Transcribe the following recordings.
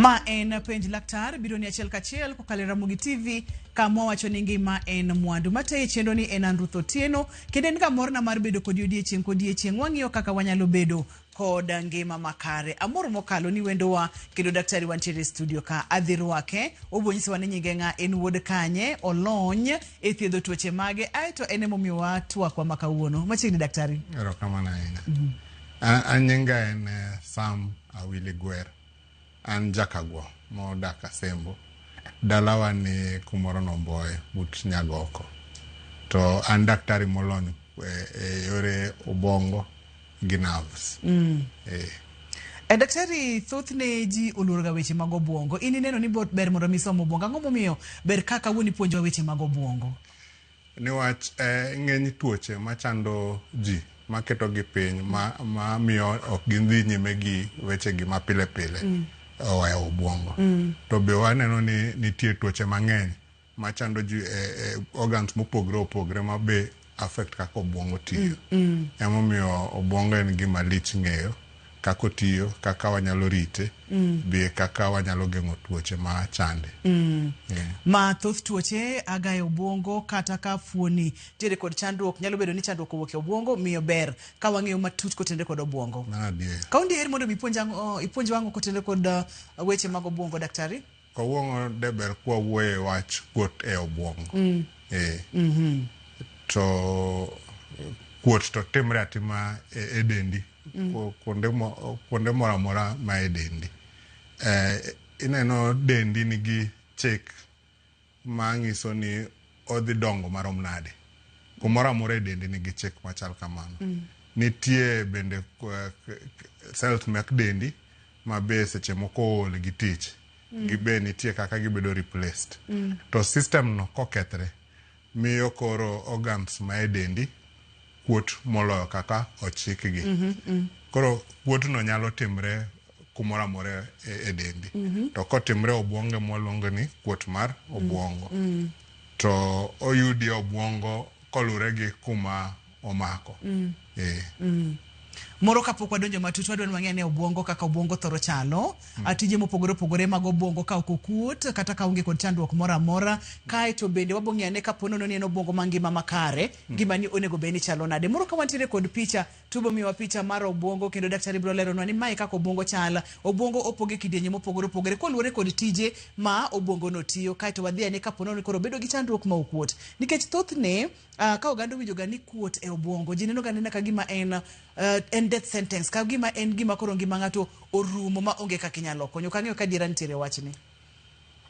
Ma en penj laktar biro ni achiel kachiel kokalo e Ramogi TV kama wawacho ni ngima en mwandu. Matayo chenro ni en an Ruth Otieno kendo en ga morna mar bedo kodi odiechieng' kodiechieng'. Wang'iyo kaka wanyalo bedo kod ngima makare. Amor mokalo ni wendowa kendo daktari wantiere e studio ka. Adhi rwake, obiro nyisowa ni nyinge ng'a, en wuod kanye, olony e thiedho tuoche mage, aeto en emomiyowa twakwa ma kawuono. Machiegni daktari. Erokamano ahinya. An nyinga en Sam Awili Gwer. An Jakagwo modak Asembo. Dalawa ni kumoro Nomboe but Nyagoko. To an daktari molony e yore obwongo gi nerves. E daktari, thothne ji oluoro ga weche mag obwongo. In ineno ni ber mondo mi isom obwongo. Ang'o momiyo ber ka kawuono ipuonjowa weche mag obwongo? Niwach ng'eny tuoche machando ji maketogi piny ma miyo ok gidhi nyime gi wechegi ma pile pile oa e obwongo. To be waneno ni nitie tuoche mang'eny machando ji e organs mopogre opogre ma be affect kaka obwongo tiyo. Emomiyo obwongo en gima lich ng'eyo kaka otiyo, kaka wanyalo rite, be kaka wanyalo geng'o tuoche ma chande. Ma thoth tuoche aga e obwongo kata ka fuoni nitiere kod chandruok, nyalo bedo ni chandruok owuok e obwongo, miyo ber ka wang'eyo matut kotenore kod obwongo. Mano adier. Kaundi her mondo mi ipuonj ang'o, ipuonjwa ang'o kotenore kod weche mag obwongo daktari? Kawuono de ber kwa wuoye wach kuot e obwongo. To kuot to timre atima e dendi. Kuonde moro amora ma e dendi. Ineno dendi nigi chik ma nyiso ni odhi dongo marom nade. Kumoro amora e dendi nigi chik machal kamano. Nitie bende cells mek dendi ma be seche moko ool gi tich. Gibe nitie kaka gibedo replaced. To system no kokethre miyo koro organs ma e dendi kuot moloyo kaka ochikgi. Koro kuot no nyalo timre kumoro amora e dendi. To kotimre obwongo ema waluongo ni kuot mar obwongo. To oyudi e obwongo kolure gi kuma omako. Moro kapok wadonjo matut, wadwa ni wang'e ni obwongo kaka obwongo thoro chalo, tije mopogore opogore mag obwongo ka ok okuot kata ka onge kod chandruok moro amora. Kaeto bende wabo ng'eyo ane kapo nono ni en obwongo mangima makare, ngimani onego bed ni chalo nade. Moro ka wantiere kod picha, tubo miyowa picha mar obwongo kendo daktari biro leronwa ni mae kaka obwongo chal. Obwongo opoge kidienje mopogore opogore koluwore kod tije ma obwongo no tiyo. Kaeto wadhi ane kapo nono ni koro obedo gi chandruok ma okuot. Nikech thothne ka oganda owinjo ga ni kuot e obwongo, ji neno ga nena ka gima en death sentence, ka gima en gima koro ngima ng'ato orumo ma onge kaka inyalo konyo. Ok ang'eyo ka adiera nitiere e wachni.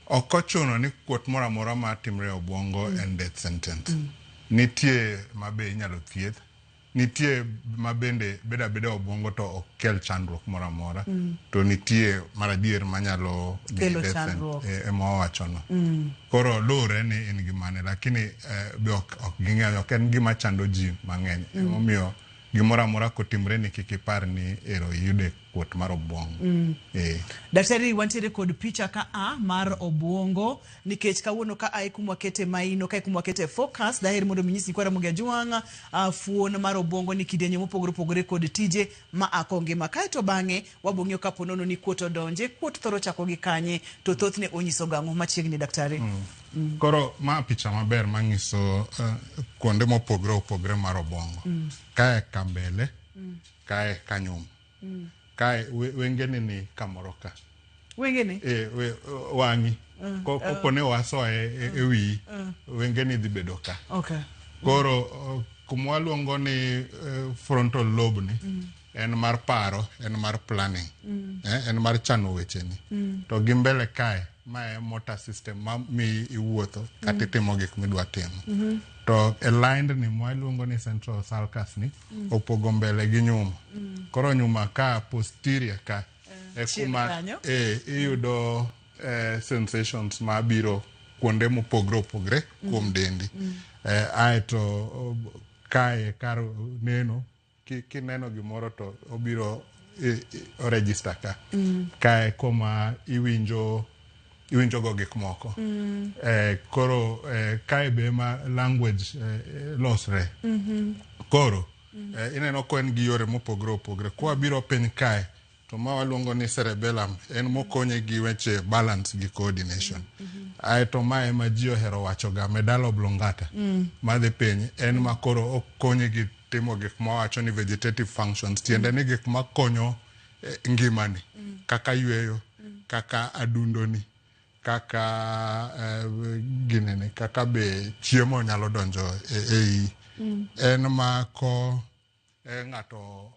Ok ochuno ni kuot moro amora ma timre e obwongo en death sentence. Nitie ma be inyalo thiedh, nitie ma bende bedo abeda e obwongo to ok kel chandruok moro amora. To nitie mar adier manyalo miyi Kelo death chandruok. Ema wawachono. Koro luwre ni in gi mane, lakini be ok ging'eyo, ok en gima chando ji mang'eny. Emomiyo gimoro amora kotimre ni kik ipar ni ero iyude kuot mar obwongo. Daktari, wantiere kod picha ka a mar obwongo nikech kawuono ka a e kuma wakete maino, ka e kuma wakete focus, daher mondo mi nyisi kwara Ramogi Ajwang', fuon mar obwongo ni kidienje mopogore opogore kod tije ma ako ngima. Kaeto bang'e wabo ng'iyo kapo nono ni kuot odonje, kuot thoro chako gi kanye, to thothne onyiso gang'o machiegni daktari. Koro ma picha maber manyiso kuonde mopogore opogore mar obwongo. Kae ka mbele, kae ka nyuma. Kae wengeni ni kamoro ka. Wengeni? Wang'i. Kopo ne wasoye e wiyi, wengeni dhi bedo ka. Koro kuma waluongo ni frontal lobe ni, en mar paro, en mar planning, en mar chano wecheni. To gi mbele kae, ma e motor system ma miyi iwuotho kata itimo gik midwa timo. To e line ni ma waluongo ni central sulcus ni, opogo mbele gi nyuma. Koro nyuma ka posterior ka, e Chien kuma, kanyo. Iyudo sensations mabiro kuonde mopogre opogre kuom dendi. Aeto kae kar neno, kineno gimoro to obiro o register ka. Kae kuma iwinjo go gik moko. Koro kae be ma language losre. Koro ineno ko en gi yore mopogre opogre. Kwa biro piny kae, To ma waluongo ni cerebellum en mokonye gi weche balance gi coordination. Aeto ma ema ji ohero wachoga medulla oblongata madhi piny en ma koro okonyi gi timo gik ma wawacho ni vegetative functions tiende ni gik makonyo ngimani kaka yweyo, kaka adundoni, kaka ginene, kaka be chiemo nyalo donjo e iyi. En ma ko ng'ato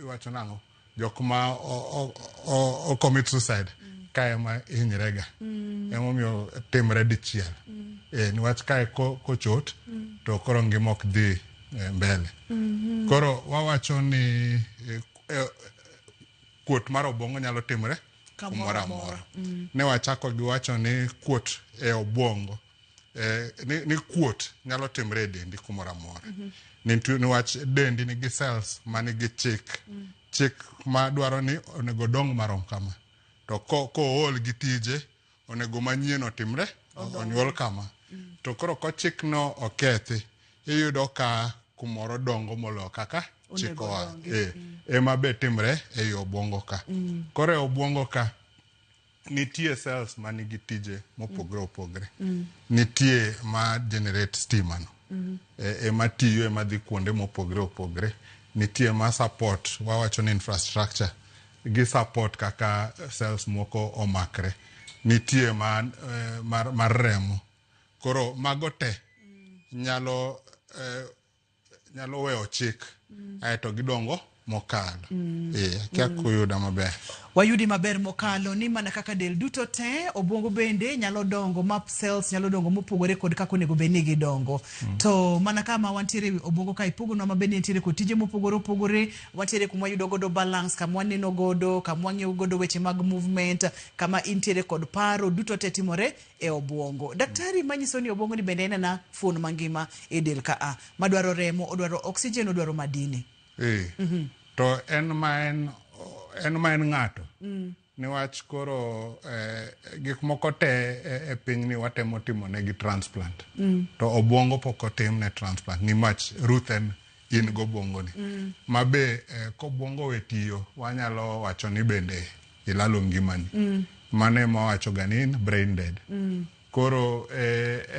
iwacho nang'o jok ma o commit suicide ka ema hinyre ga. Emomiyo timre dichiel. Niwach kae kochot to koro ngima ok dhi mbele. Koro wawacho ni kuot mar obwongo nyalo timre kamoro kumoro amora. amora. Ne wachako gi wacho ni kuot e obwongo ni kuot nyalo timre e dendi kumoro amora. Niwach dendi nigi cells manigi chik. Chik ma dwaro ni onego odong marom kama. To kool gi tije, onego manyien otimre, onyuol kama. To koro kochikno okethi, iyudo ka kumoro dongo moloyo kaka chik Onego oa. odongi. Ema be timre ei obwongo ka. Koro e obwongo ka, nitie cells manigi tije mopogre opogre. Nitie ma generate stima no. Ema tiyo ema dhi kuonde mopogre opogre. Nitie ma support, wawacho ni infrastructure, gi support kaka cells moko omakre. Nitie mar remo. Koro mago te nyalo weyo chik aeto gidongo mokalo. Akia kuyuda maber. Wayudi maber mokalo ni mana kaka del duto te, obwongo bende nyalo dongo ma cells nyalo dongo mopogore kod kaka onego bed ni gidongo. To mana kama wantiere e obwongo ka ipogonwa maber ni nitiere kod tije mopogore opogore, wantiere kuma wayudo godo balance, kama waneno godo, kama wang'iyo godo weche mag movement, kama intiere kod paro, duto te timore e obwongo. Daktari manyiso ni obwongo ni bende en ana fuon mangima e del ka a, madwaro remo, odwaro oxygen, odwaro madini. To en ma en ng'ato. Niwach koro gik moko te e pinyni watemo timo negi transplant. To obwongo pok otimne transplant nimach Ruth en in gobwongo ni. Ma be kobwongo we tiyo wanyalo wacho ni bende ilalo ngimani. Mano ema wawacho ga ni in brain dead. Koro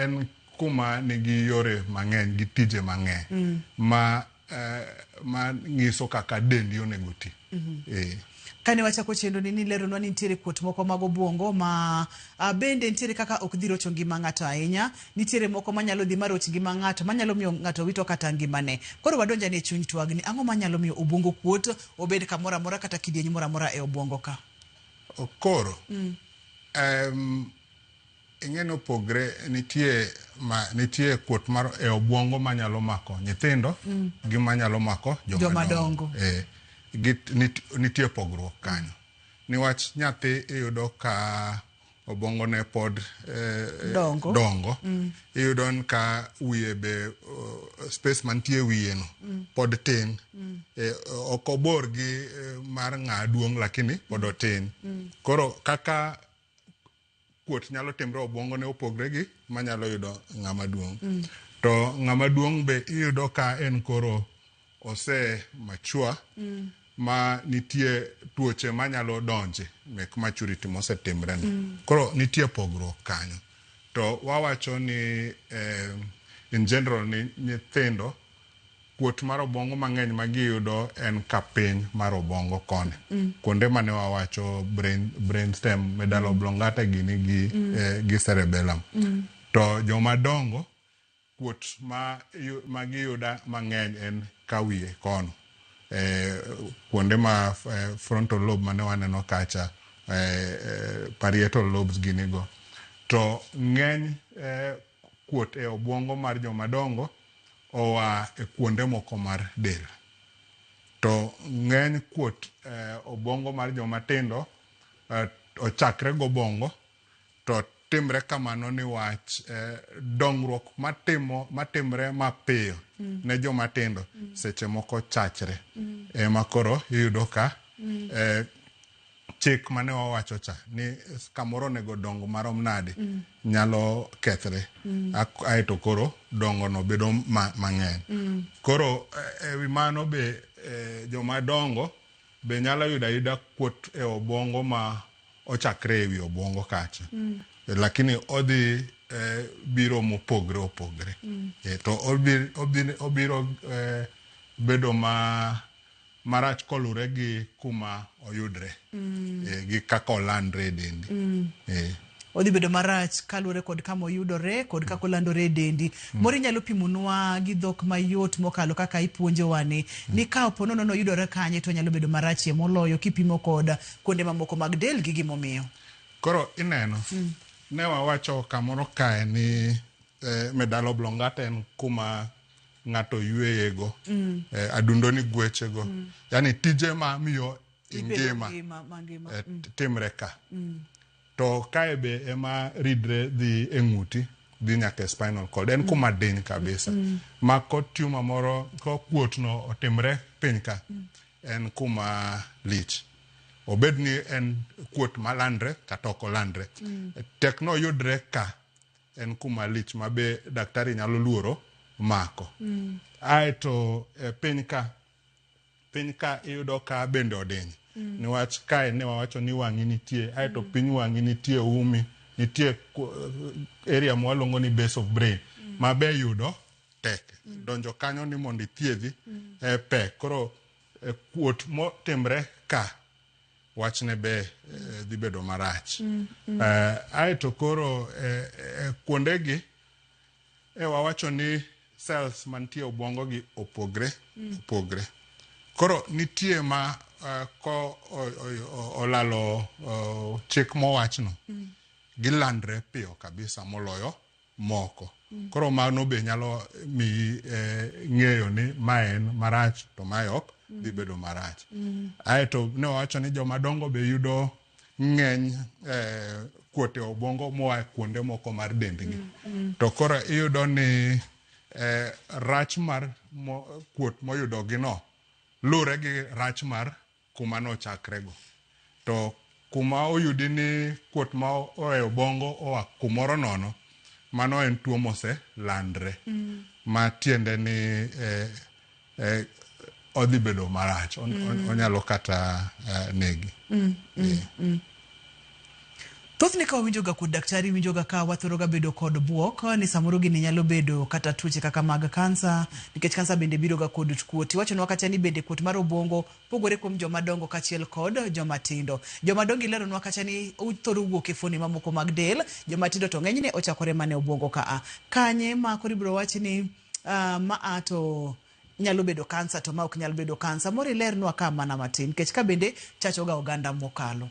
en kuma nigi yore mang'eny gi tije mang'eny ma nyiso kaka dendi onego ti. Kane wachako chenro ni nileronwa ni nitiere kuot moko mag obwongo ma bende nitiere kaka ok dhi rocho ngima ng'ato ahinya, nitiere moko manyalo dhi maroch ngima ng'ato, manyalo miyo ng'ato wito kata ngimane. Koro wadonj ane e chuny twagni, ang'o manyalo miyo obwongo kuot obed kamoro amora kata kidieny moro amora e obwongo ka? Koro ing'e ni opogre nitie kuot mar e obwongo manyalo mako nyithindo gi manyalo mako joma dongo. Nitie pogruok kanyo. Niwach nyathi iyudo ka obwongo ne pod dongo. Dongo. Iyudo ni ka wiye be space mantie e wiye no pod tin. Ok obor gi mar ng'a duong' lakini pod otin. Koro kaka kuot nyalo timre obwongo ne opogre gi manyalo yudo ng'ama duong'. To ng'ama duong' be iyudo ka en koro ose mature ma nitie tuoche manyalo donje mek maturity mosetimre no. Koro nitie pogruok kanyo. To wawacho ni in general ni nyithindo kuot mar obwongo mang'eny ma giyudo en ka piny mar obwongo koni. Kuonde mane wawacho brain stem, medulla oblongata gini gi cerebellum. To joma dongo kuot ma giyudo mang'eny en ka wiye kono. Kuonde ma frontal lobe mane waneno kacha, parietal lobes gini go. To ng'eny kuot e obwongo mar joma dongo oa e kuonde moko mar del. To ng'eny kuot obwongo mar joma tindo ochakre gobongo to timre kamano niwach dongruok matimre mapiyo ne joma tindo seche moko chachre. Ema koro iyudo ka chik mane wawacho cha ni kamoro onego dong marom nade nyalo kethre. Aeto koro dongo no bedo mang'eny. Koro ewi mano be joma dongo be nyalo yudo ayuda kuot e obwongo ma ochakre ewi obwongo kacha. Lakini odhi biro mopogre opogre. To obiro bedo marach kolure gi kuma oyudre gi kaka olandre e dendi. Odhi bedo marach kaluwore kod kama oyudore kod kaka olandore e dendi. Moro inyalo pimonwa gi dhok mayot mokalo kaka ipuonjowa ni ni ka opo nono noyudore kanye to nyalo bedo marachie moloyo kipimo kod kuonde mamoko mag del gi gimomiyo. Koro ineno, ne wawacho kamoro kae ni medulla oblongata en kuma ng'ato yweyego, adundo ni gwechego. Yani tije ma miyo Ibedo ingima ngima mangima. Timre ka. To kae be ema ridre dhi e ng'uti, dhi nyaka e spinal cord. En kuma diny kabisa. Ma ko tumor moro, ko kuot no otimre piny ka, en kuma lich. Obed ni en kuot malandre kata ok olandre. Tek no yudre ka, en kuma lich ma be daktari nyalo luoro mako. Aeto piny ka, piny ka iyudo ka bende odiny. Niwach kae ne wawacho ni wang'i nitie, aeto piny wang'i nitie umi, nitie area mwaluongo ni base of brain, ma be yudo tek. Donjo kanyo ni mondo ithiedhi pek. Koro kuot motimre ka, wachne be dhi bedo marach. Aeto koro kuondegi wawacho ni cells mantie e obwongo gi opogre opogre. Koro nitie ma ko olalo chik mowachno, gilandre piyo kabisa moloyo moko. Koro mano be nyalo miyi ng'eyo ni mae en marach to mae ok dhi bedo marach. Aeto ne wawacho ni joma dongo be yudo ng'eny kuot e obwongo moa kuonde moko mar dendgi. To koro iyudo ni rach mar kuot moyudogi no lure gi rach mar kuma nochakrego. To kuma oyudi ni kuot ma oa e obwongo oa kumoro nono, mano en tuo moselandre. Ma tiende ni odhi bedo marach. Onyalo kata negi. Thothne ka wawinjo ga kod daktari, winjo ga ka wathoro ga bedo kod buok ni samoro gini nyalo bedo kata tuoche kaka mag kansa, nikech kansa bende biro ga kod kuot. Iwachonwa kacha ni bende kuot mar obwongo pogore kuom joma dongo kaachiel kod joma tindo. Joma dongo ileronwa kacha ni othoro wuok e fuoni mamoko mag del, joma tindo to ng'enyne ochakore mana e obwongo ka a. Kanye ma koro ibiro wach ni maa to nyalo bedo kansa to ma ok nyal bedo kansa. Moro ilernwa ka mana matin, nikech ka bende chacho ga oganda mokalo.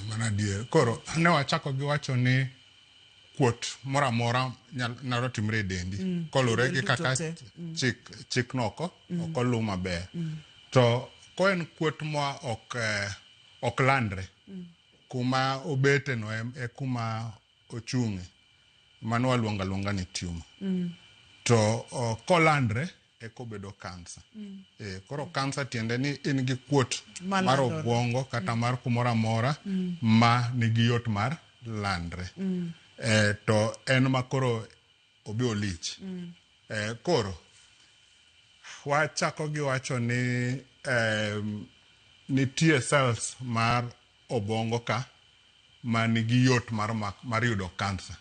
Mano adier. Koro ne wachako gi wacho ni kuot moro amora nyalo timre e dendi. Kolure gi kaka chik no ok oluw maber. To ko en kuot ma ok landre, kuma obete no e kuma ochung'e, mano waluongo aluonga ni tumor. To kolandre eka obedo kansa. Koro kansa tiende ni in gi kuot mar obwongo kata mar kumoro amora ma nigi yot mar landre. To en ma koro obi olich. Koro wachako gi wacho ni nitie cells mar obwongo ka ma nigi yot mar yudo kansa.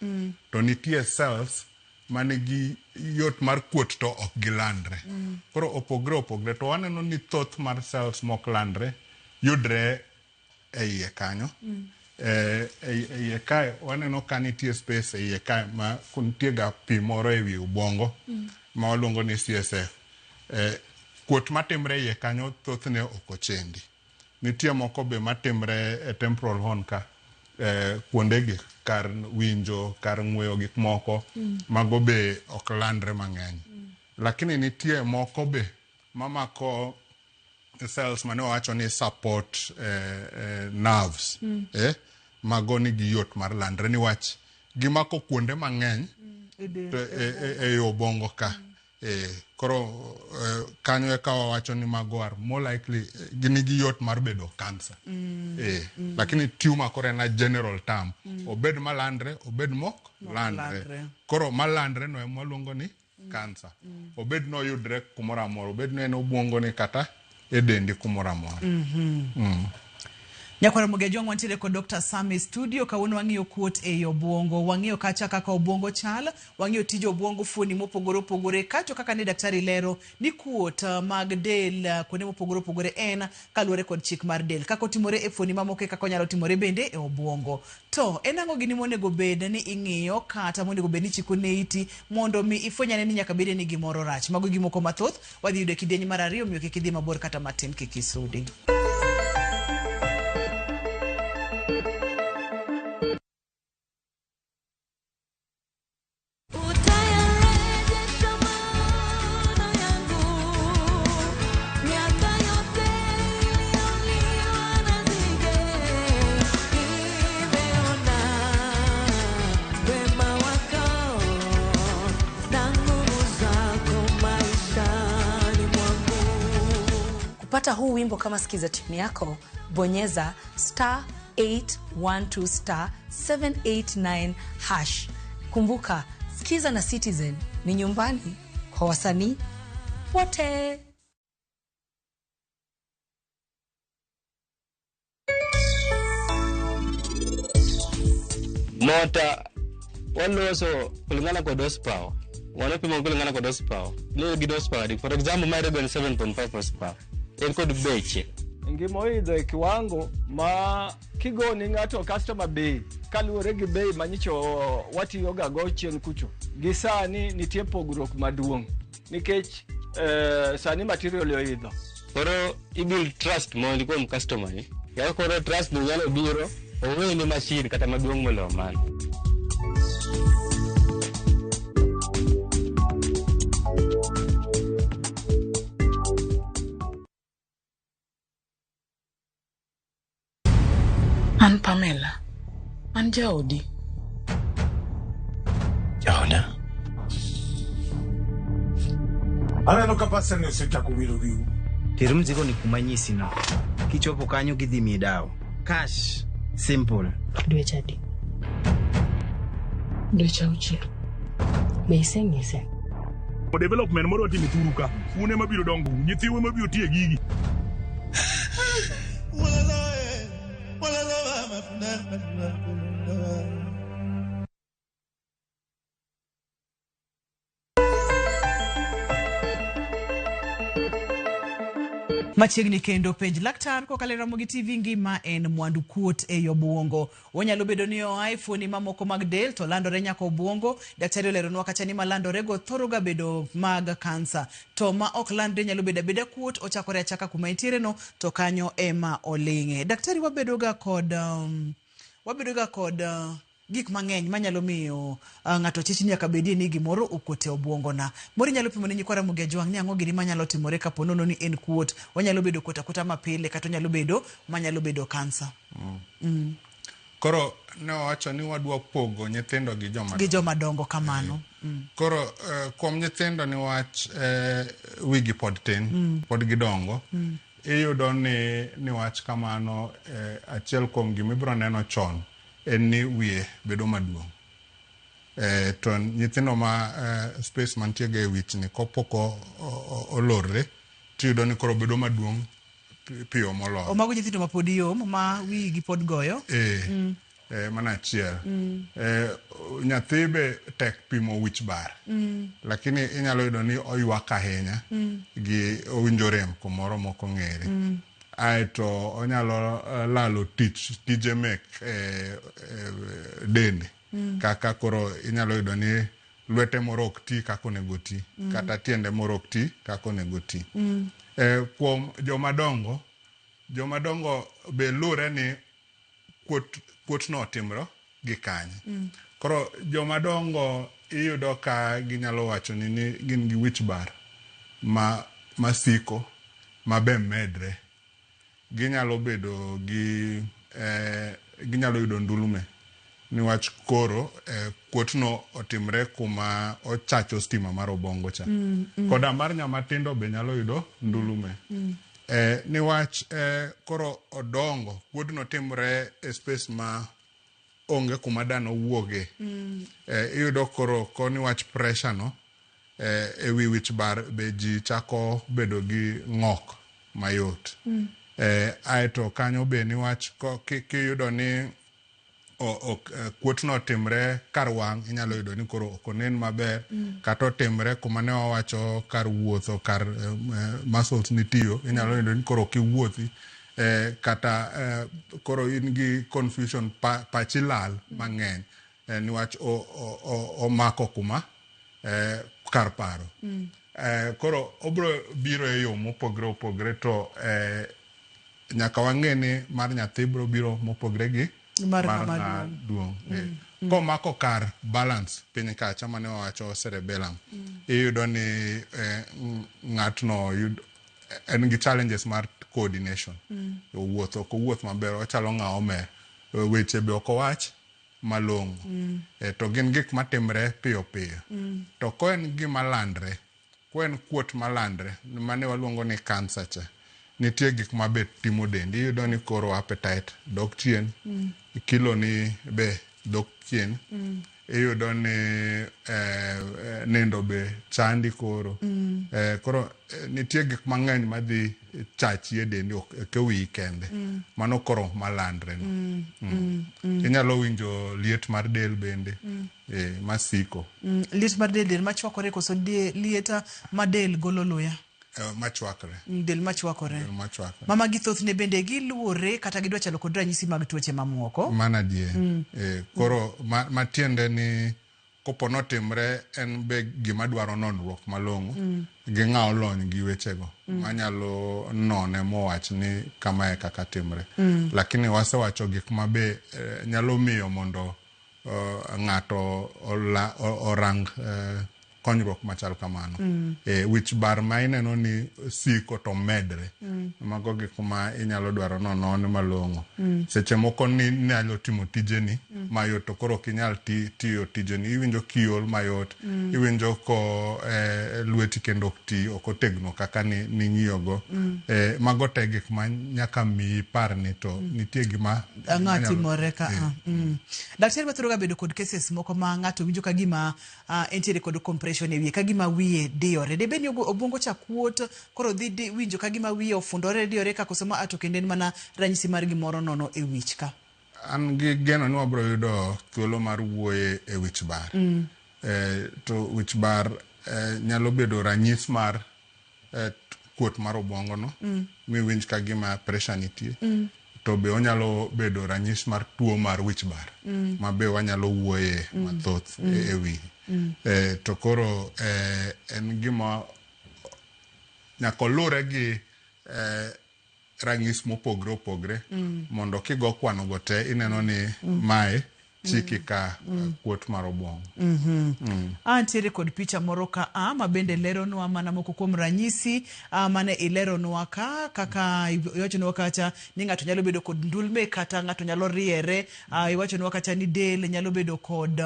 To nitie cells ma nigi yot mar kuot to ok gilandre. Koro opogre opogre. To waneno ni thoth mar cells mok landre yudre e iye kanyo. E iye kae waneno ka nitie space e iye kae ma nitie ga pi moro e wi obwongo ma waluongo ni CSF. Kuot matimre e iye kanyo thothne ok ochendi. Nitie moko be matimre e temporal horn ka, kuondegi kar winjo, kar ng'weyo gik moko, mago be ok landre mang'eny. Lakini nitie moko be mamako cells mane wawacho ni support nerves. Mago nigi yot mar landre niwach gimako kuonde mang'eny e obwongo ka. Koro kanyo eka wawacho ni mago are more likely nigi yot mar bedo cancer. Lakini tumor koro en a general term. Obed malandre, obed mok landre. Koro malandre no ema waluongo ni cancer. Obed noyudre kumoro amora, obed ni en obwongo ni kata e dendi kumoro amora. Nyakwar Ramogi Ajwang' wantiere kod Dr. Sam e studio kawuono wang'iyo kuot ei obwongo. Wang'iyo kacha kaka obwongo chal, wang'iyo tij obwongo, fuoni mopogore opogore, kato kaka ne daktari lero ni kuot mag del kuonde mopogore opogore en kaluwore kod chik mar del. Kaka otimore e fuoni mamoko e kaka onyalo timore bende e obwongo. To en ang'o gini monego bed ni ing'iyo kata monego bed ni ichiko ne iti mondo mi ifweny ane ni nyaka bede ni gimoro rach. Mago e gimoko mathoth wadhi yudo e kidieny mar ariyo omiyo kik idhi mabor kata matin kik isudi. Utayarejesha maono yangu, miaka yote iliyoliwa na nzige. Nimeona wema wako na nguvu zako maishani mwangu. Kupata huu wimbo kama sikiza tune yako, bonyeza star 812 star 789 hash. Kumbuka, Sikiza na Citizen ni nyumbani kwa wasanii wote. Mota waloso kulingana kod horsepower, wanapimo kulingana kod horsepower, ni gi horsepower adi. For example, ma Rego en 7.5 horsepower, en kod beche. Ngima oidho e kiwango ma kigoni ng'ato customer bei kaluwore gi bei manyicho watiyoga go chien kucho gi sani nitie pogruok maduong' nikech sani material oidho. Koro i build trust mondi kuom customer ni. Kaka koro trust ni nyalo biro, oweni machine kata maduong' moloyo mano. An Pamela. An jaodi. Jaoda? Aneno ka pastor ni osechako wiro wiu. Ter mzigo ni kuma nyisi no. Kichopo kanyo gidhi miyi dawo. Cash. Simple. Dweche adi? Dweche auchiel. Be iseng'ise? Development moro watimo thuru ka. Un ema biro dongo, nyithiu ema biro tiye gigi. Machiegni kendo penj laktar kokalo e Ramogi TV ngima en mwandu kuot ei obwongo. Onyalo bedo ni oa e fuoni mamoko mag del to landore nyaka obwongo. Daktari oleronwa kacha ni malandore go thoro ga bedo mag kansa. To ma ok landre nyalo bedo abeda kuot, ochakore achaka kuma entiere no to kanyo ema oling'e. Daktari wabedo ga kod gik mang'eny manyalo miyo ng'ato chich ni nyaka bedie ni gimoro okuot e obwongona. Moro inyalo pimo ne nyikwa Ramogi Ajwang' ni ang'o gini manyalo timore kapo nono ni en kuot. Onyalo bedo kuot akuota mapile kata onyalo bedo manyalo bedo kansa. Koro ne wawacho ni wadwa pogo nyithindo gi joma Gi joma dongo kamano. Koro kuom nyithindo niwach wigi pod tin, pod gidongo. Iyudo ni niwach kamano achiel kuom gima ibiro neno chon en ni wiye bedo maduong'. To nyithindo ma space mantie ga e wich ni kopok olorre tiyudo ni koro bedo maduong' piyo moloyo. Omago nyithindo ma pod yom ma wigi pod goyo. Mano achiel. Nyathi be tek pimo wich bar. Lakini inyalo yudo ni oywak ahinya gi owinjo rem kumoro mok ong'ere. Aeto onyalo lalo tich tije mek dende. Kaka koro inyalo yudo ni lwete moro ok ti kaka onego ti, kata tiende moro ok ti kaka onego ti. Kuom jomadongo, jomadongo be lure ni kuot no otimre gi kanye. Koro jomadongo iyudo ka ginyalo wacho ni gin gi wich bar ma masiko ma be medre. Ginyalo bedo gi ginyalo yudo ndulme niwach koro kuot no otimre kuma ochacho stima mar obongo cha. Koda mar ng'ama tindo be nyalo yudo ndulume. Niwach koro odongo, kuodno timre e space ma onge kuma dhano wuoge. Iyudo koro ko niwach pressure no e wi wich bar be ji chako bedo gi ng'ok. mayot. Aeto kanyo be niwach kiyudo ni kuotno otimre kar wang', inyalo yudo ni koro ok onen maber. Kata otimre kuma ne wawacho kar wuotho, kar muscles nitiyo, inyalo yudo ni koro ok iwuothi. Kata koro in gi confusion, pachi lal mang'eny niwach omako kuma kar paro. Koro obro biro e yo mopogre opogre, to nyaka wang'e ni mar nyathi bro biro mopogre gi mar ng'ama ng'a duong'. Komako kar balance piny kacha mane wawacho cerebellum, iyudo ni ng'atno en gi challenges mar coordination. Owuotho ok owuoth maber, ochalo ng'a omer. Weche be ok owach malong'o. To gin gik matimre piyo piyo. To ko en gima landre, ko en kuot malandre, mane waluongo ni cancer cha, nitie gik ma be timo dendi. Iyudo ni koro appetite dok chien, kilo ni be dok chien. Iyudo ni nindo be chandi koro. Koro nitie gik mang'eny madhi chachi e dendi, ok e wiyi kende. Mano koro malandre no. Inyalo winjo liet mar del bende, masiko. Liet mar del, del machwakore koso liet ma del golo luya? Machwakre. Del machwakore. Del machwakre. Mama gi thothne bende giluore kata gidwa chalo kod ranyisi mag tuoche mamoko. Mana adier. Koro matiende ni kopo notimre en be gima dwaro nonruok malong'o gi ng'a olony gi wechego manyalo none mowach ni kamae kaka timre. Lakini wasewacho gik ma be nyalo miyo mondo ng'ato orang konyruok machal kamano. Wich bar ma ineno ni siko to medre. Mago gik ma inyalo dwaro nonon malong'o. Seche moko ni inyalo timo tijeni mayot, to koro ok inyal tiyo tijeni. Iwinjo kiol mayot, iwinjo ko lweti kendo ok ti, ok otegno kaka ning'iyogo. Mago te gik ma nyaka miyi par ni to nitie gima ang'o timore ka. Daktari, wathoro ga bedo kod cases moko ma ng'ato winjo ka gima entiere kod compression e wiye, ka gima wiye diyore. Debed ni obwongo cha kuot, koro dhi winjo ka gima wiye ofundore diyore ka, koso ma ato kendo en mana ranyisi mar gimoro nono e wich ka? An gi geno ni wabro yudo thuolo mar wuoye e wich bar. To wich bar nyalo bedo ranyis mar kuot mar obwongo no, miwinj ka gima pressure nitie. To be onyalo bedo ranyis mar tuo mar wich bar, ma be wanyalo wuoye mathoth e wiye. To koro en gima nyaka olure gi ranyis mopogre opogre, mondo kigo kwano go te ineno ni mae chiki ka kuot mar obwongo. Antiere kod picha moro ka a ma bende leronwa mana moko kuom ranyisi mane ileronwa ka, kaka iwachonwa kacha ni ng'ato nyalo bedo kod ndulme, kata ng'ato nyalo riere. Iwachonwa kacha ni del nyalo bedo kod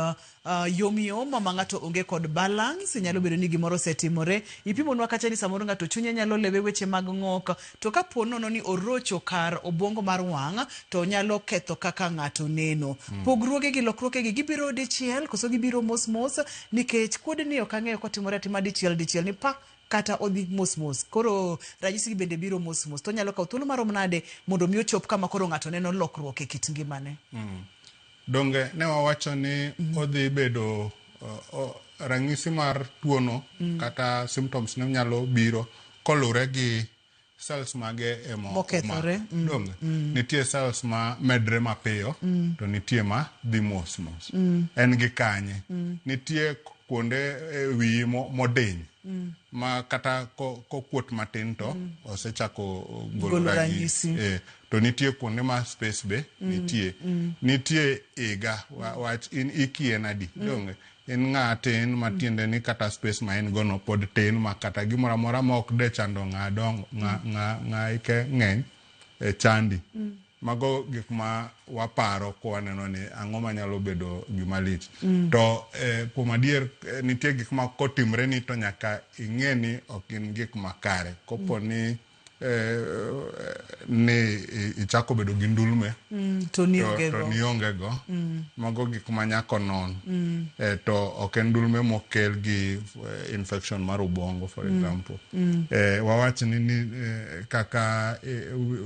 yom yom ma ng'ato onge kod balance, nyalo bedo ni gimoro osetimore. Ipimonwa kacha ni samoro ng'ato chunye nyalo lewe weche mag ng'ok, to kapo nono ni orocho kar obwongo mar wang', to nyalo ketho kaka ng'ato neno. Pogruoge gi lokruoge gi gibiro dichiel koso gibiro mos mos? Nikech kuodni ok ang'eyo kotimore atima dichiel dichiel ni pa, kata odhi mos mos. Koro ranyisi gi bende biro mos mos, to nyalo kawo thuolo marom nade mondo mi ochop kama koro ng'ato neno lokruok e kit ngimane? Donge ne wawacho ni odhi bedo ranyisi mar tuono kata symptoms ne nyalo biro kolure gi cells mage emo mokethore. omako. Donge nitie cells ma medre mapiyo, to nitie ma dhi mos mos. En gi kanye nitie kuonde e wiyi modiny ma kata kokuot matin to osechako golo golo ranyisi. Ranyisi. To nitie kuonde ma space be nitie. Nitie higa wach in ikie nadi. Donge in ng'a tin matiende ni kata space ma en go no pod tin, ma kata gimoro amora ma ok de chando ng'a dongo ng'a ike ng'eny e chandi. Mago gik ma waparo kwaneno ni ang'o manyalo bedo gima lich. To kuom adier, nitie gik ma kotimre ni to nyaka ing'e ni ok gin gik makare. Kopo ni ni ichako bedo gi ndulme to nionge to go. nionge go. Mago gik ma nyaka non. To ok en ndulme mokel gi infection mar ubongo, for example. Wawach ni kaka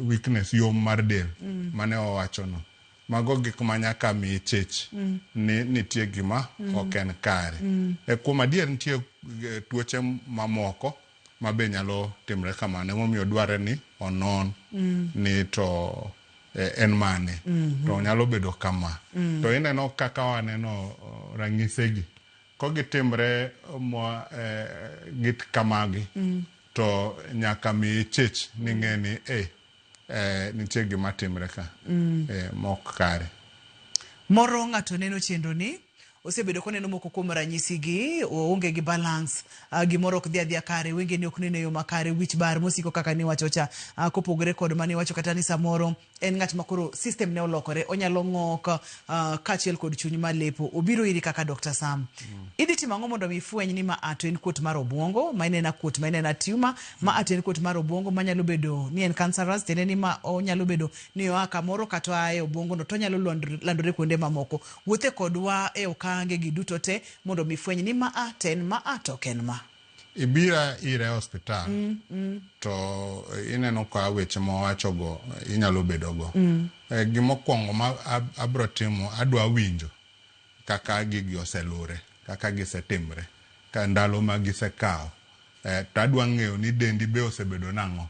weakness, yom mar del mane wawacho no. Mago gik ma nyaka mi chich ni nitie gima ok en kare. Kuom adier nitie tuoche mamoko ma be nyalo timre kamano. Emomiyo dwarre ni onon ni to en mane. To nyalo bedo kama. To ineno kaka waneno ranyisegi. Kogitimre git kamagi, to nyaka mi chich ni ng'e ni nitie gima timre ka mok kare. Moro ng'ato neno chenro ni osebedo koneno moko kuom ranyisi gi, oonge gi balance, gimoro ok dhi adhiya kare, wengene ok neno e yo makare, wich bar mosiko kaka niwacho cha, kopogore kod maniwacho kata ni samoro en ng'at ma koro system ne olokore, onyalo ng'ok, kaachiel kod chuny malepo. Obiro iri kaka Dr. Sam. Idhi timo ang'o mondo mi ifweny ni ma a to en kuot mar obuongo, ma inena kuot, ma inena tumor, ma a to en kuot mar obuongo manyalo bedo ni en cancerous, tiende ni ma onyalo bedo ni oa kamoro kata oa e obuongo no to onyalo landore kuonde mamoko. Wuothe kodwa e okange gi duto te mondo mi fweny ni ma a to en ma a to ok en ma. Ibira ira e osiptal to ineno ka weche mawachogo inyalo bedo go. Gimokwongo ma abro timo, adwa winjo kaka gigi oselure, kaka gisetimre, ka ndalo ma gisekawo. To adwa ng'eyo ni dendi be osebedo nang'o.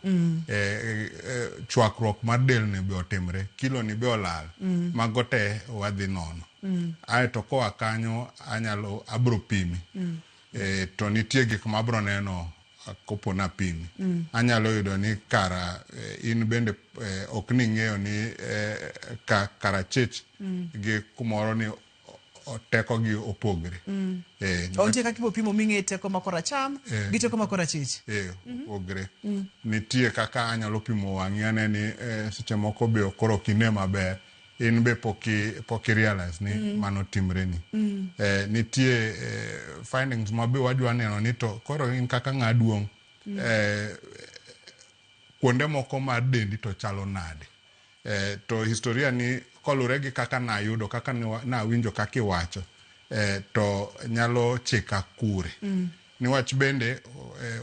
Chwakruok mar del ni be otimre, kilo ni be olal. Mago te wadhi nono. Aeto koa kanyo anyalo abro pimi. To nitie gik ma abro neno kopo napimi. Anyalo yudo ni kara in bende ok ni ng'eyo ni kara chich gi kumoro ni teko gi opogre. Nitie kaka ibopimo ming'e teko ma koracham gi teko ma korachich. Opogre. Nitie kaka anyalo pimo wang'i ane ni seche moko be koro ok ine maber. In be pok i realize ni mano timre ni. Nitie findings ma be wadwa neno ni to koro in kaka ng'a duong' kuonde moko mar dendi to chalo nade. To historia ni kolure gi kaka nayudo, kaka nawinjo kaka iwacho, to nyalo chika kure. Niwach bende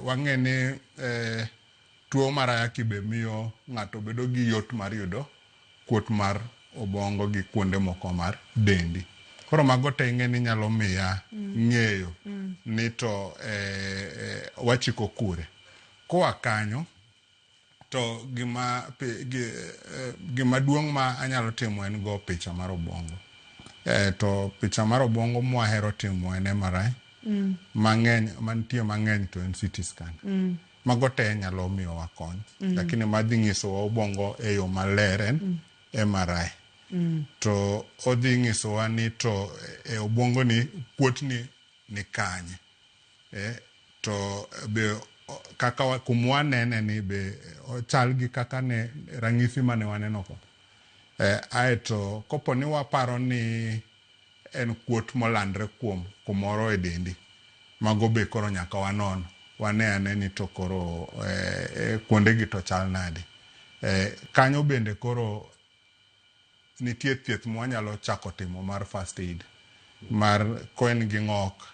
wang'e ni tuo mar ayaki be miyo ng'ato bedo gi yot mar yudo kuot mar obongo gi kuonde moko mar dendi. Koro mago te ing'e ni nyalo miya ng'eyo ni to wachiko kure. Koa kanyo to gima duong' ma anyalo timo en go picha mar obongo. To picha mar obongo mwahero timo en MRI. Mang'eny mantie mang'eny to en CT scan. Mago te nyalo miyowa kony. Lakini madhi nyisowa obongo e yo maler en MRI. To odhi nyisowa ni to e obwongo ni kuot ni kanye. To be kaka kumwanene ni be ochal gi kaka ne ranyisi mane waneno ko. Aeto kopo ni waparo ni en kuot molandre kuom kumoro e dendi, mago be koro nyaka wanon. Wane ane ni to koro kuonde gi to chal nade. Kanyo bende koro nitie thieth mwanyalo chako timo mar first aid. Mar koen gi ng'ok,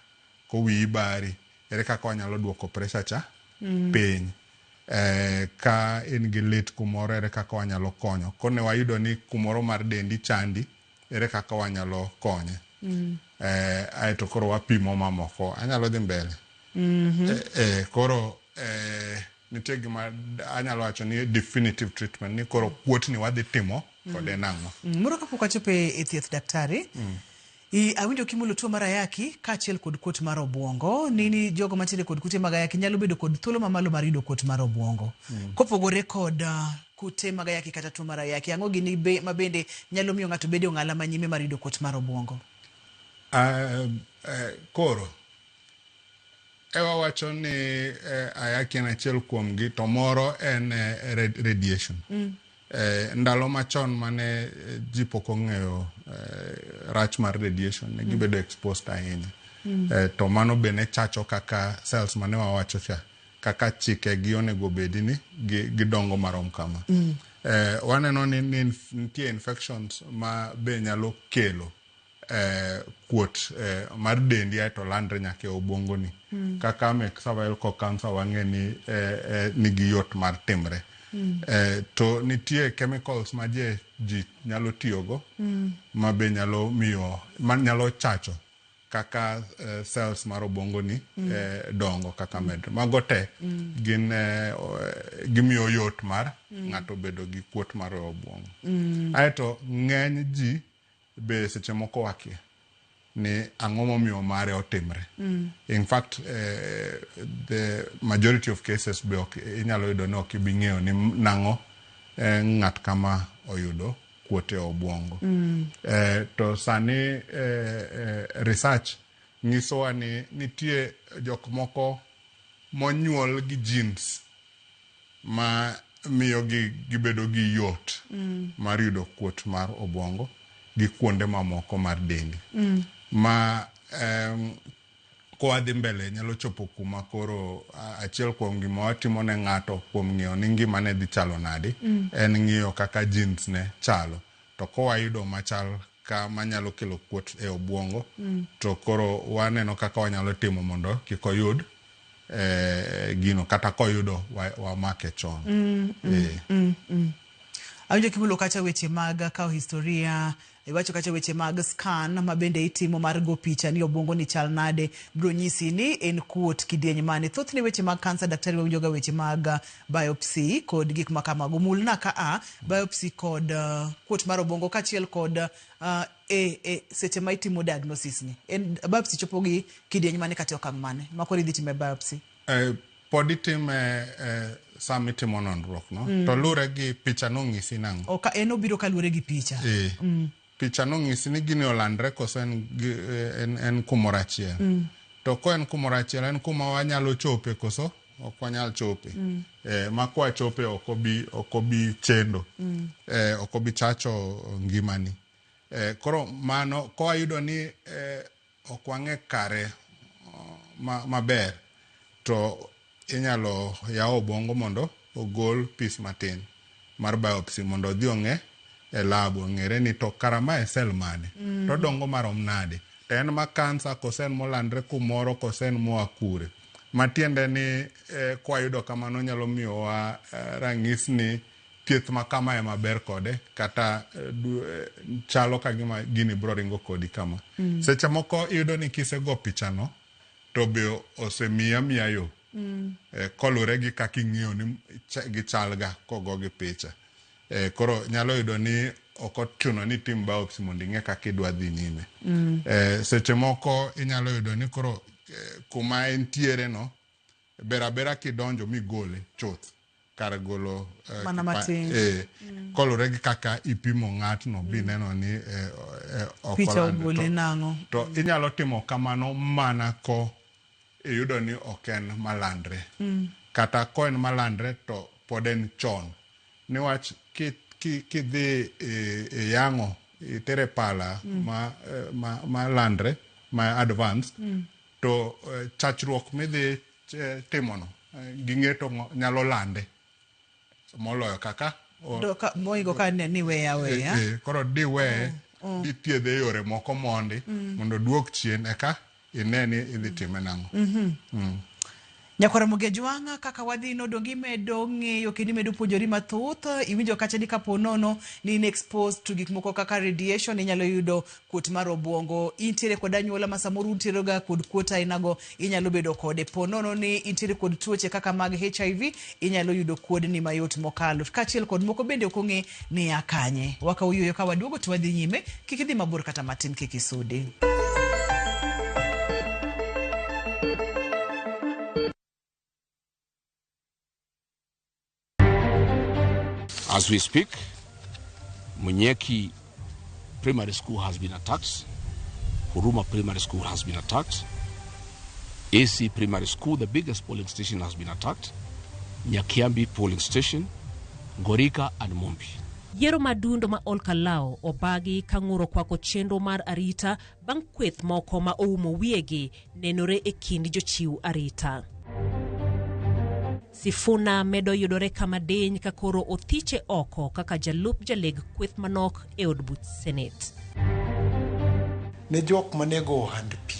kowiyi bari, ere kaka wanyalo duoko pressure cha piny. Ka in gi lit kumoro, ere kaka wanyalo konyo. Kone wayudo ni kumoro mar dendi chandi, ere kaka wanyalo konye. Aeto koro wapimo mamoko. Anyalo dhi mbele. Koro nitie gima anyalo wacho ni definitive treatment, ni koro kuot ni wadhi timo kode nang'o. Moro kapok wachopo e thieth daktari, awinjo kimulo tuo mar ayaki kaachiel kod kuot mar obuongo. Nini jogo mantiere kod kute mag ayaki nyalo bedo kod thuolo mamalo mar yudo kuot mar obuongo. Kopogore kod kute mag ayaki kata tuo mar ayaki, ang'o gini ma bende nyalo miyo ng'ato bedo ong'ala manyime mar yudo kuot mar obuongo? Koro ewa wacho ni ayaki en achiel kuom gi, to moro en radiation. Ndalo machon mane ji pok ong'eyo rach mar radiation, ne gibedo exposed ahinya. To mano be ne chacho kaka cells mane wawacho cha, kaka chikegi onego bedi ni gidongo marom kama. Waneno ni nitie infections ma be nyalo kelo kuot mar dendi aeto landre nyaka e obwongoni. Kaka mek cervical cancer wang'e ni nigi yot mar timre. To nitie chemicals ma ji nyalo tiyogo ma be nyalo miyo, ma nyalo chacho kaka cells mar obwongoni dongo kaka medre. Mago te gin gimiyo yot mar ng'ato bedo gi kuot mar obwongo. Aeto ng'eny ji be seche moko wakia ni ang'o momiyo mare otimre. In fact, the majority of cases be ok inyalo yudo ni ok ibi ng'eyo ni nang'o ng'at kama oyudo kuot e obwongo. To sani research nyisowa ni nitie jok moko monyuol gi genes ma miyo gi gibedo gi yot mar yudo kuot mar obwongo gi kuonde mamoko mar dendi. Ma kowadhi mbele nyalo chopo kuma koro achiel kuom gima watimo ne ng'ato kuom ng'iyo ni ngimane dhi chalo nade en ng'iyo kaka genes ne chalo. To kowayudo machal ka manyalo kelo kuot e obwongo to koro waneno kaka wanyalo timo mondo kik oyud gino kata koyudo wamake chon. Awinjo kimulo kacha weche mag kawo historia, iwacho kacha weche mag scan ma bende itimo mar go picha ni obwongo ni chal nade, biro nyisi ni en kuot kidieny mane. Thothne weche mag kansa daktari wawinjo ga weche mag biopsy kod gik ma kamago. Mulna ka a biopsy kod kuot mar obwongo kaachiel kod seche ma itimo diagnosis ni. En biopsy chopo gi kidieny mane kata e okang' mane ma koro idhi time biopsy? Pod itime sama itimo nonruok no. To lure gi picha nong'isi nang'o. O ka en obiro kaluwore gi picha. Picha nong'isi ni gini olandre koso en kumoro achiel. To ko en kumoro achiel, en kuma wanyalo chope koso ok wanyal chope. Ma kwachope ok obi chendo. Ok obi chacho ngimani. Koro mano kowayudo ni ok wang'e kare maber to inyalo yaw obwongo mondo ogol piece matin mar biopsy mondo odhi ong'e e lab ong'ere ni to kara mae cell mane to dongo marom nade to en ma kansa koso en molandre kumoro koso en moa kure. Matiende ni kwayudo kamano nyalo miyowa rang'is ni thieth ma kama ema ber kode kata chalo ka gima gini bro ringo kodi kama. Seche moko iyudo ni kisego pichano to be osemiya miya yo. Kolure gi kaka ing'iyo ni gichalga kogo gi picha. Koro nyalo yudo ni ok ochuno ni itim biopsy mondo ing'e kaka idwa dhi nyime. Seche moko inyalo yudo ni koro kuma entiere no ber abera kidonjo migole chuth kar golo mana matin. Kolure gi kaka ipimo ng'atno bineno ni ok picha olandre. Ogole nang'o. To inyalo timo kamano mana ko iyudo ni ok en malandre. Kata ko en malandre to pod en chon. Niwach kidhi e yang'o itere pala ma landre ma advanced to chachruok midhi timono gi ng'eto nyalo lande moloyo kaka moingo ka ni weya weya. Koro diweye dithiedhe e yore moko mondi mondo oduok chien eka ine ni idhi time nang'o. Nyakwara Mogejwang'a, kaka wadhi nodong imedo ng'eyo kendo imedo puonjori mathoth. Iwinjo kacha ni kapo nono ni in exposed to gik moko kaka radiation inyalo yudo kuot mar obwongo. Intiere kod anyuola ma samoro untiere ga kod kuot ainago inyalo bedo kode. Po nono ni intiere kod tuoche kaka mag HIV inyalo yudo kuodni mayot mokalo. Kaachiel kod moko bende ok ong'e ni ya kanye. Wakawo yueyo ka waduogo to wadhi nyime. Kik idhi mabor kata matin, kik isudi. As we speak, Munyeki Primary School has been attacked, Huruma Primary School has been attacked, AC Primary School, the biggest polling station, has been attacked, Nyakiambi polling station, Ngorika and Mumbi. Yiero madundo ma Ol Kalou obagi ka ng'uro kwako chenro mar arita bang' kweth moko ma oumo wiyegi nenore e kind jochiw arita. Sifuna medo yudore kama diny ka koro othiche oko kaka jalup jaleg kweth manok e od buch Senate. Ne jok manego ohand pi,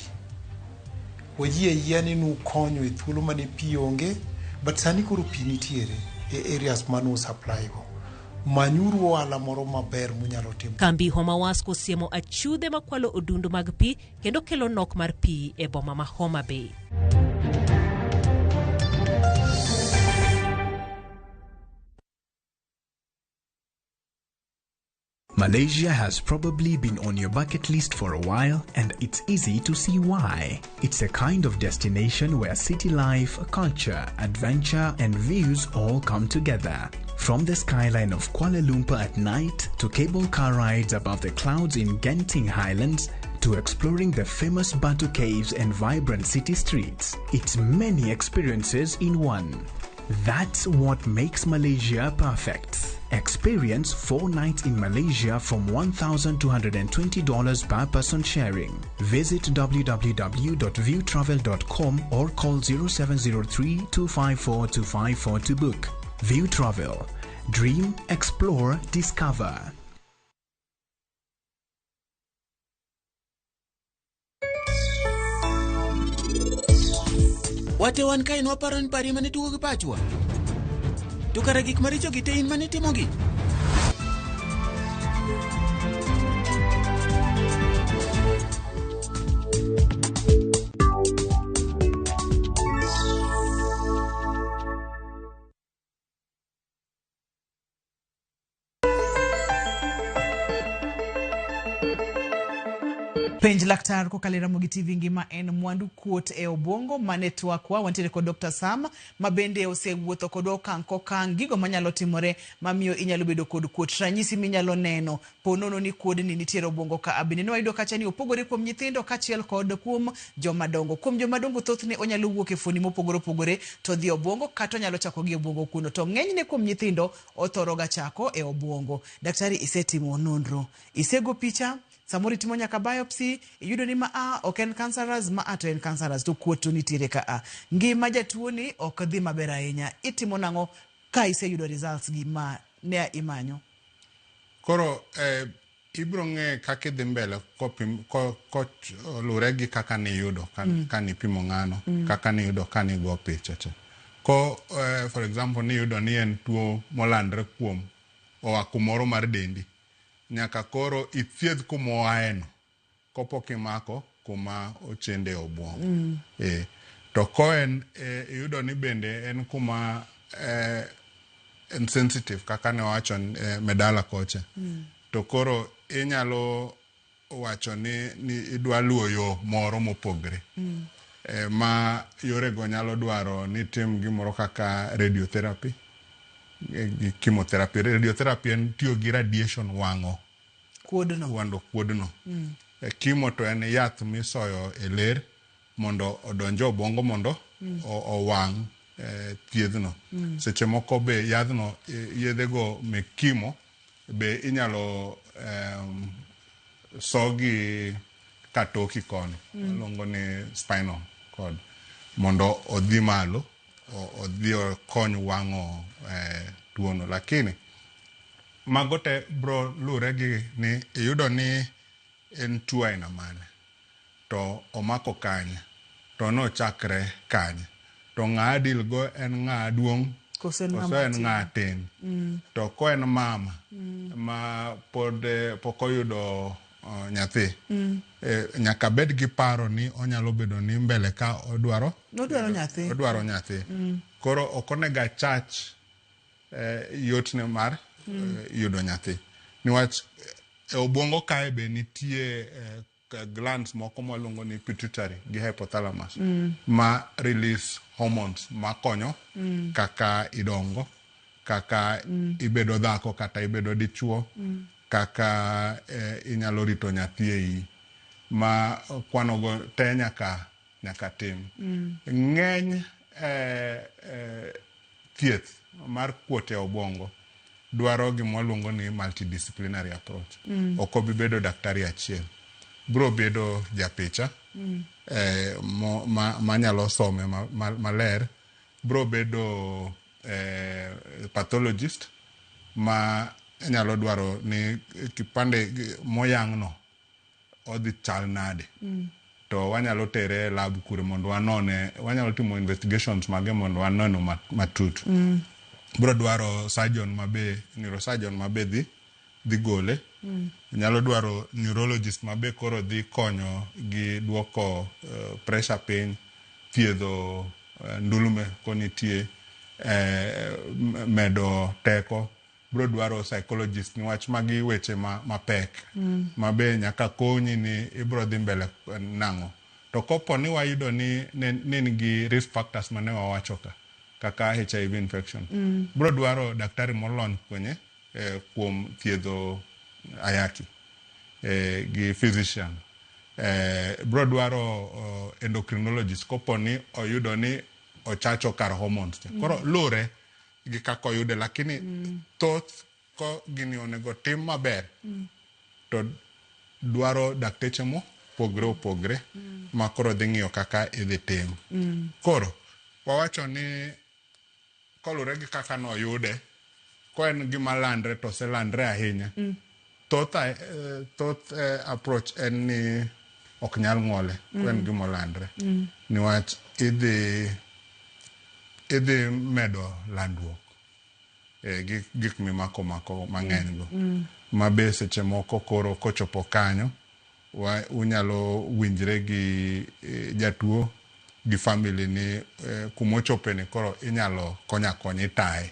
wayie ayiea ni nukonyo e thuolo mane pi onge, but sani koro pi nitiere e areas manu supply go. Manyuru ohala moro maber munyalo timo. Kambi Homa Wasco osiemo achudhe makwalo odundu mag pi kendo kelo nok mar pi e boma ma Homa Bay. Malaysia has probably been on your bucket list for a while, and it's easy to see why. It's a kind of destination where city life, culture, adventure, and views all come together. From the skyline of Kuala Lumpur at night to cable car rides above the clouds in Genting Highlands to exploring the famous Batu Caves and vibrant city streets, it's many experiences in one. That's what makes Malaysia perfect. Experience 4 nights in Malaysia from $1,220 per person sharing. Visit www.viewtravel.com or call 0703 254 254 to book. View Travel. Dream, explore, discover. Wate wan kae nwaparo ni parie mane tugo gi pachwa. To kara gik maricho gi te in mane timogi. Penj laktar kokalo e Ramogi TV ngima en mwandu kuot e obwongo mane twakwa. Wantiere kod Dr. Sam ma bende osewuotho kodwa okang' kokang' gigo manyalo timore mamiyo inyalo bedo kod kuot, ranyisi minyalo neno ponono ni kuodni nitiere obwongo ka. Bende ne wayudo kacha ni opogore kuom nyithindo kaachiel kod kuom jomadongo. Kuom jomadongo thothne onyalo wuok e fuoni mopogore opogore to dhi e obwongo kata onyalo chako gi obwongo kuno. To ng'enyne kuom nyithindo othoro ga chako e obwongo. Daktari, isetimo nonro, isego picha, samoro itimo nyaka biopsy, iyudo ni ma a ok en cancerous, ma a to en cancerous, to kuot to nitiere ka a. Ngima jatuo ni ok dhi maber ahinya. Itimo nang'o ka iseyudo results gi ma ne imanyo? Koro ibro ng'e kaka idhi mbele kopim kolure gi kaka niyudo ka nipimo ng'ano, kaka niyudo ka nigo picha cha. Ko for example niyudo ni en tuo molandre kuom oa kumoro mar dendi, nyaka koro ithiedh kuma oaeno kopok imako kuma ochende obwongo. To ko en iyudo ni bende en kuma en sensitive kaka ne owacho medala kocha. To koro inyalo wacho ni idwa luwo yo moro mopogre. Ma yorego nyalo dwaro ni tim gimoro kaka radiotherapy gi chemotherapy. Radiotherapy en tiyo gi radiation wang'o kuodno. Wang'o kuodno. Chemo to en yath misoyo e ler mondo odonj e obwongo mondo owang' thiedhno. Seche moko be yadhno, yedhego mek chemo be inyalo sogi katoki kono. Waluongo ni spinal cord mondo odhi malo, odhi okony wang'o tuono. Lakini mago te bro lure gi ni iyudo ni en tuo aina mane, to omako kanye, to nochakre kanye, to ng'a deal go en ng'a duong' koso en ng'a tin. To ko en mama ma pod pok oyudo nyathi, nyaka bed gi paro ni onyalo bedo ni mbele ka odwaro nyathi. Odwaro nyathi. Koro ok onego achach yotne mar yudo nyathi. Niwach e obwongo kae be nitie glands moko mwaluongo ni pituitary gi hypothalamus ma release hormones makonyo kaka idongo, kaka ibedo dhako kata ibedo dichuo, kaka inyalo rito nyathi e iyi. Ma kwanogo te nyaka tim. Ng'eny thieth mar kuot e obwongo dwaro gima waluongo ni multidisciplinary approach. Ok obi bedo daktari achiel. Bro bedo japicha manyalo some maler. Bro bedo pathologist ma nyalo dwaro ni kipande moyang'no odhi chal nade. To wanyalo tere e lab kure mondo wanone, wanyalo timo investigations mage mondo waneno matut. Bro dwaro surgeon mabe, neurosurgeon mabe dhi gole. Nyalo dwaro neurologist mabe koro dhi konyo gi duoko pressure piny, thiedho ndulme konitie, medo teko. Bro dwaro psychologist niwach magi weche mapek ma be nyaka konyi ni ibro dhi mbele nang'o. To kopo ni wayudo ni ne nigi risk factors mane wawacho ka, kaka HIV infection, bro dwaro daktari molony kwenye kuom thiedho ayaki gi physician. Bro dwaro endocrinologist kopo ni oyudo ni ochacho kar hormones cha. Koro lure gi kaka oyude, lakini thoth ko gini onego tim maber to dwaro dakteche mopogre opogre ma koro dhi ng'iyo kaka idhi tim. Koro wawacho ni kolure gi kaka noyude, ko en gima landre to oselandre ahinya, thoth approach en ni ok nyal ng'ole ko en gima olandre, niwach idhi medo landruok gi gik mimako mako mang'eny go, ma be seche moko koro kochopo kanyo unyalo winjre gi jatuo gi family ni kumochope ni koro inyalo konya akonya itaye.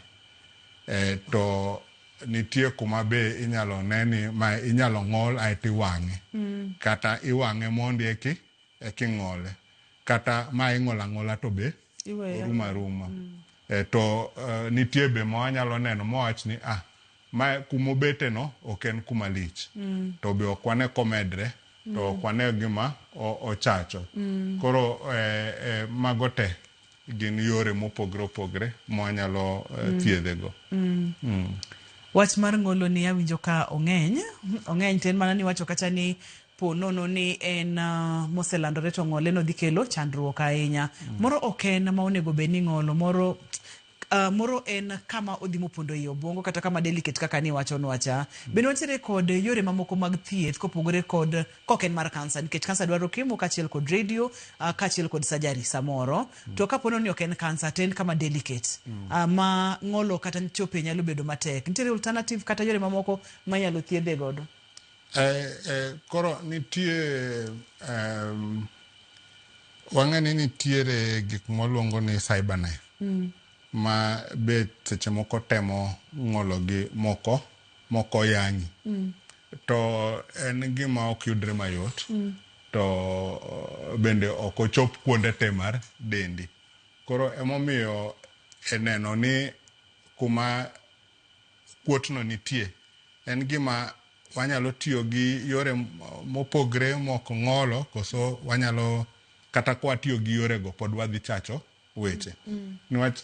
To nitie kuma be inyalo ne ni ma inyalo ng'ol aeto iwang'e, kata iwang'e mondi eki ng'ole, kata ma ing'olo ang'ola to be orumo aruma. To nitie be ma wanyalo neno mowach ni ma kumobete no ok en kuma lich, to be ok wane komedre, to ok wane gima ochacho. Koro mago te gin yore mopogre opogre mwanyalo thiedhe go. Wach mar ng'olo ni awinjo ka ong'eny ong'eny, to en mana ni wacho kacha ni po nono ni en moselandore to ng'ole no dhi kelo chandruok ahinya. Moro ok en ma onego bed ni ng'olo, moro en kama odhi mopondo ei obwongo kata kama delicate kaka ni wachonwa cha. Bende wantiere kod yore mamoko mag thieth kopogore kod kok en mar kansa, nikech kansa dwaro chemo kaachiel kod radio, kaachiel kod surgery samoro. To kapo ni ok en kansa to en kama delicate ma ng'olo kata chope nyalo bedo matek, nitiere alternative kata yore mamoko manyalo thiedhe godo? Koro nitie wang'e ni nitiere gik mwaluongo ni cyberknife ma be seche moko temo ng'olo gi moko yang'i, to en gima ok yudre mayot, to bende ok ochop kuonde te mar dendi. Koro emomiyo e neno ni kuma kuotno nitie en gima wanyalo tiyo gi yore mopogre mok ng'olo, koso wanyalo kata kwatiyo gi yorego pod wadhi chacho weche. Niwach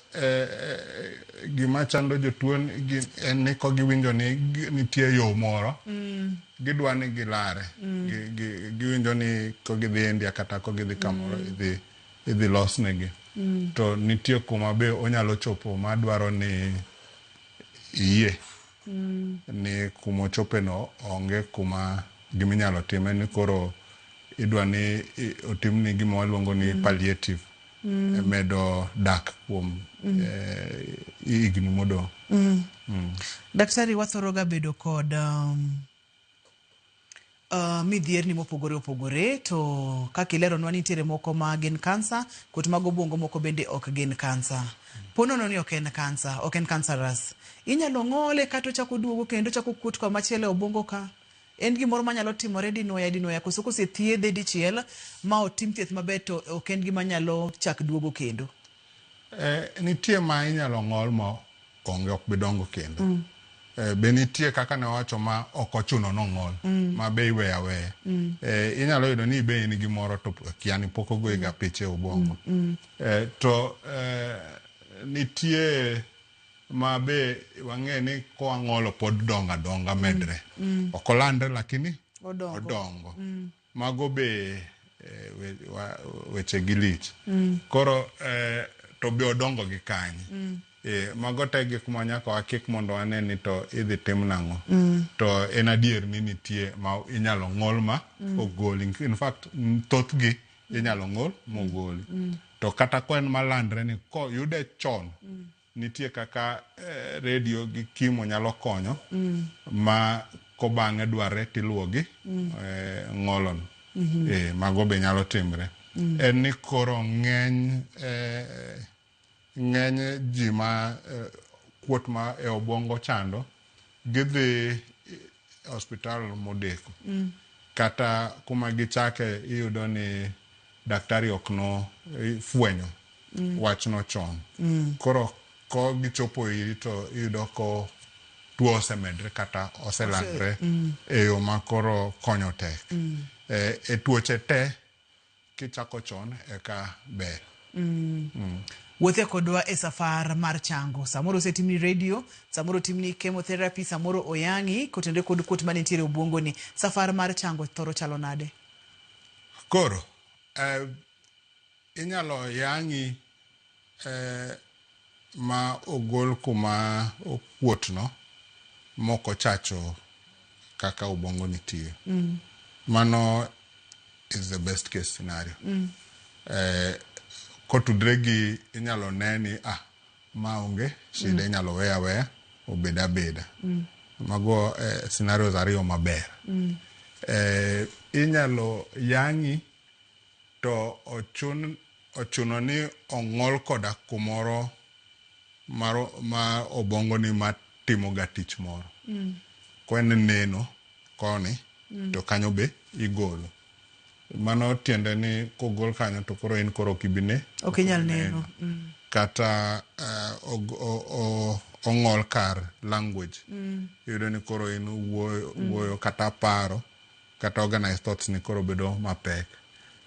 gima chando jotuo en ni kogiwinjo ni nitie yo moro, gidwa ni gilare. Giwinjo ni kogidhi India kata kogidhi kamoro idhi losnegi. To nitie kuma be onyalo chopo madwaro ni iyie ni kumochope no onge kuma giminyalo time, ni koro idwa ni otimni gima waluongo ni palliative, medo dak kuom higni modong'. Daktari, wathoro ga bedo kod midhierni mopogore opogore, to kaka ileronwa nitiere moko ma gin kansa, kod mag obwongo moko bende ok gin kansa. Po nono ni ok en kansa, ok en cancerous, inyalo ng'ole kata ochako duogo kendo ochako kuot kamachielo e obwongo ka? En gimoro manyalo timore dinwoya dinwoya, koso kosethiedhe dichiel ma otim thieth maber to ok en gima nyalo chak duogo kendo? Nitie ma inyalo ng'ol ma onge ok bi dongo kendo. Be nitie kaka ne wawacho ma ok ochuno nong'ol, ma be iweyo aweya. Inyalo yudo ni be in gi moro to kia ni pok ogoyi ga picha e obwongo. To nitie ma be wang'e ni kowang'olo pod dongo adonga medre. Ok olandre lakini odongo. Odongo. Mago be weche gi lich. Koro to be odongo gi kanye. Mago te gik ma nyaka wakik mondo wane ni to idhi tim nang'o. To en adier ni nitie ma inyalo ng'ol ma ogoli. In fact, thothgi inyalo ng'ol mogoli. To kata ka en malandre ni koyude chon, nitie kaka radio gi chemo nyalo konyo ma kobang'e dwarre tiluwo gi ng'olono. Mago be nyalo timre. En ni koro ng'eny ng'eny ji ma kuot ma e obwongo chando gidhi osiptal modeko. Kata kuma gichake iyudo ni daktari ok no fwenyo wachno chon. Koro ko gichopo iri to iyudo ko tuo osemedre kata oselandre e yo ma koro konyo tek. E tuoche te kichako chon eka ber. Wuothe kodwa e safar mar chango. Samoro osetimni radio, samoro otimni chemotherapy, samoro oyang'i kotenore kod kuot manitiere e obwongoni. Safar mar chango thoro chalo nade? Koro inyalo yang'i ma ogol kuma okuotno mokochacho kaka obwongo nitie. Mano is the best case scenario. Kotudre gi inyalo ne ni ma onge shida, inyalo we aweya obed abeda. Mago scenarios ariyo maber. Inyalo yang'i to ochuno ni ong'ol koda kumoro ma obwongo ni matimo ga tich moro. Ko en neno koni to kanyo be igolo. Mano tiende ni kogol kanyo to koro in koro ok ibi ne. Ok inyal neno. Kata ong'ol kar language. Iyudo ni koro in wuoyo kata paro kata organize thoughts ni koro bedo mapek.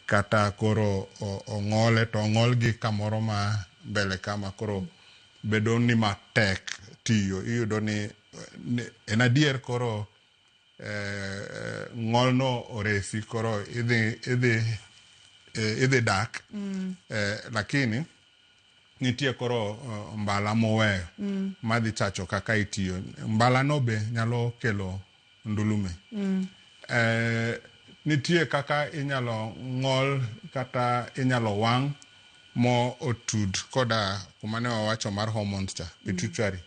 Kata koro ong'ole to ong'ol gi kamoro ma mbele kama koro bedo ni matek tiyo. Iyudo ni en adier koro ng'olno oresi koro idhi dak. Lakini nitie koro mbala moweyo madhi chacho kaka itiyo. Mbala no be nyalo kelo ndulume. Nitie kaka inyalo ng'ol kata inyalo wang' mo otud koda kuma ne wawacho mar hormones cha, pituitary.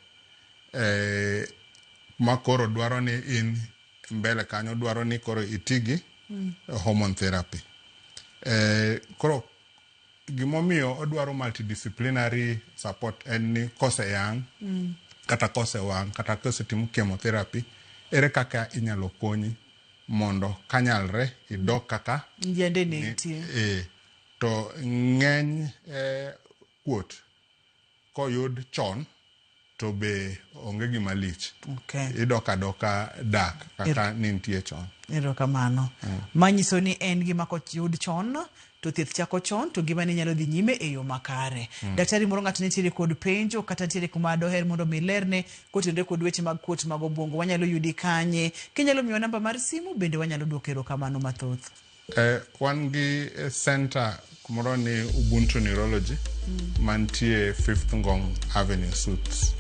Ma koro dwaro ni in mbele kanyo dwaro ni koro iti gi hormone therapy. Koro gimomiyo odwaro multidisciplinary support en ni koseyang' kata kosewang' kata kosetim chemotherapy, ere kaka inyalo konyi mondo kanyalre idok kaka Yiende ne nitie. To ng'eny kuot koyud chon to be onge gima lich. Idok adoka dak kaka nintie chon. Erokamano. Manyiso ni en gima koyud chon to thieth chako chon to ngimani nyalo dhi nyime e yo makare. Daktari moro ng'ato nitiere kod penjo kata nitiere kuma doher mondo mi lerne kotenore kod weche mag kuot mag obwongo. Wanyalo yudi kanye? Kinyalo miwa namba mar simu bende wanyalo duoko erokamano mathoth. Wan gi center kumoro ni Ubuntu Neurology mantie 5th Ngong Avenue Suits.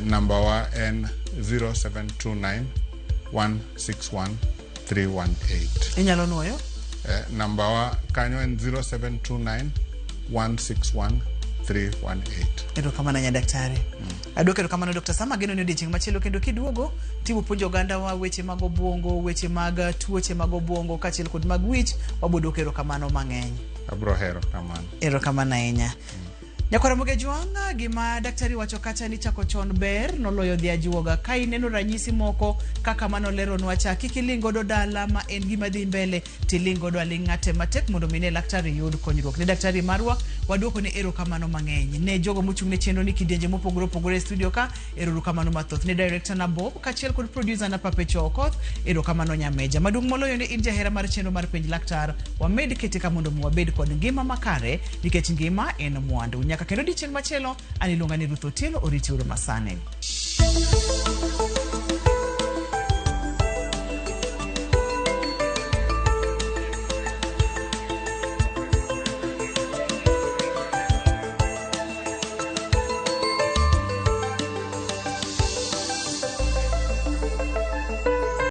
Namba wa en 0729 161 318. Inyalo nuoyo? Namba wa kanyo en 0729 161 318. Erokamano nya daktari. Aduoko erokamano Dr. Sam, ageno ni odiochieng' machielo kendo kiduogo timo puonjo oganda wa weche mag obwongo, weche mag tuoche mag obwongo kaachiel kod mag wich, wabo duoko erokamano mang'eny. Abro hero kamano. Erokamano ahinya. Nyakwara Moge Jwang', gima daktari wacho kacha ni chako chon ber noloyo dhi ajuoga. Ka ineno ranyisi moko kaka manoleronwa cha, kik iling' godo dala ma en gima dhi mbele, tiling' godo aling'a tem matek mondo mi ne laktari yud konyruok. Ne daktari marwa, waduoko ne erokamano mang'eny. Ne jogo mochung' ne chenro ni kidienje mopogore opogore e studio ka, erokamano mathoth. Ne director na Bob, kaachiel kod producer na Papecho Okoth, erokamano Nyameja. Maduong' moloyo ne in jahera mar chenro mar Penj Laktar, wamed kete ka mondo mi wabed kod ngima makare, nikech ngima en mwandu. Nyaka kendo odiochieng' machielo, an iluonga ni Ruth Otieno, oriti uru masani.